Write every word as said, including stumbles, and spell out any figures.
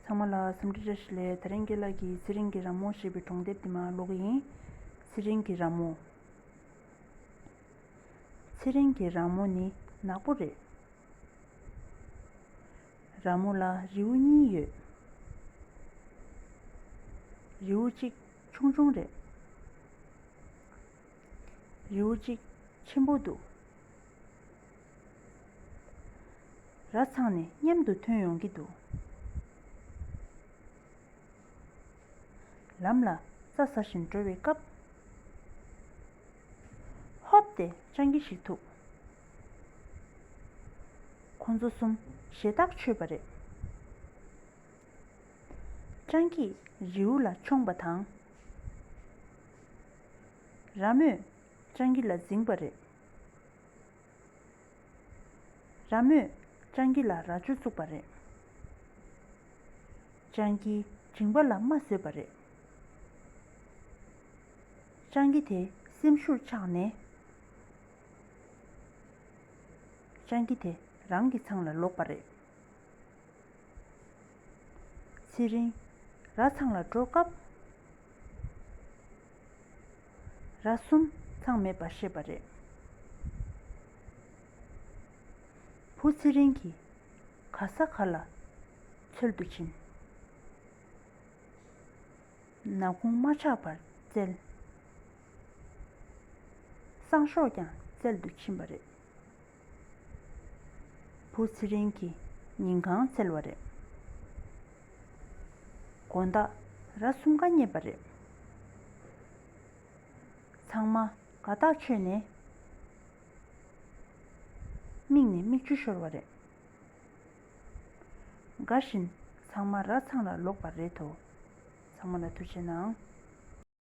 ཚང་མ་ལ་འཚམས་འདྲི་བཀྲ་ཤིས་བདེ་ལེགས། དེ་རིང་ཁྱེད་ལ་གི་ཚེ་རིང་གི་ར་མོ་ཞེས་པའི་སྒྲུང་དེབ་དེ་མར་ཀློག་གི་ཡིན། ཚེ་རིང་གི་ར་མོ། ཚེ་རིང་གི་ར་མོ་ནི་ནག་པོ་རེད། ར་མོ་ལ་རི་བོ་གཉིས་ཡོད། རི་བོ་གཅིག་ཆུང་ཆུང་རེད། རི་བོ་གཅིག་ཆེན་པོ་འདུག། ར་ཚང་ནས་མཉམ་དུ་ཐོན་ཡོང་གི་འདུག། ལམ་ལ་རྩྭ་ཟ་བཞིན་འགྲོ་བའི་སྐབས། ཧོབ་སྟེ་སྤྱང་ཀི་ཞིག་ཐུག། ཁོ་ཚོ་གསུམ་ཞེ་ཐག་ཆོད་པ་རེད། སྤྱང་ཀིས་རི་བོ་ལ་མཆོངས་པ་དང་། ར་མོས་སྤྱང་ཀི་ལ་འཛིངས་པ་རེད། ར་མོས་སྤྱང་ཀི་ལ་རྭ་ཅོ་བཙུགས་པ་རེད། སྤྱང་ཀིས་མཇིང་པ་ལ་རྨ་བཟོས་པ་རེད། སྤྱང་ཀི་དེ་སེམས་ཤུགས་ཆག་ནས། སྤྱང་ཀི་དེ་རང་གི་ཚང་ལ་ལོག་པ་རེད། ཚེ་རིང་ར་ཚང་ལ་འགྲོ་སྐབས། ར་གསུམ་ཚང་མེད་པ་ཤེས་པ་རེད། བུ་ཚེ་རིང་གིས་ག་ས་ག་ལ་འཚོལ་དུ་ཕྱིན། ནག་ཁུང་མ་ཆགས་པར་བཙལ། སང་ཞོགས་ཀྱང་བཙལ་དུ་ཕྱིན་པ་རེད། བུ་ཚེ་རིང་གིས་ཉིན་གང་འཚོལ་བ་རེད། དགོང་དག་ར་གསུམ་ཀ་རྙེད་པ་རེད། ཚང་མ་དགའ་ཐག་ཆོད་ནས་མིག་ནས་མིག་ཆུ་ཤོར་བ་རེད། དགའ་བཞིན་ཚང་མ་ར་ཚང་ལ་ལོག་པ་རེད་དོ། ཚང་མ་ལ་ཐུགས་རྗེ་གནང་།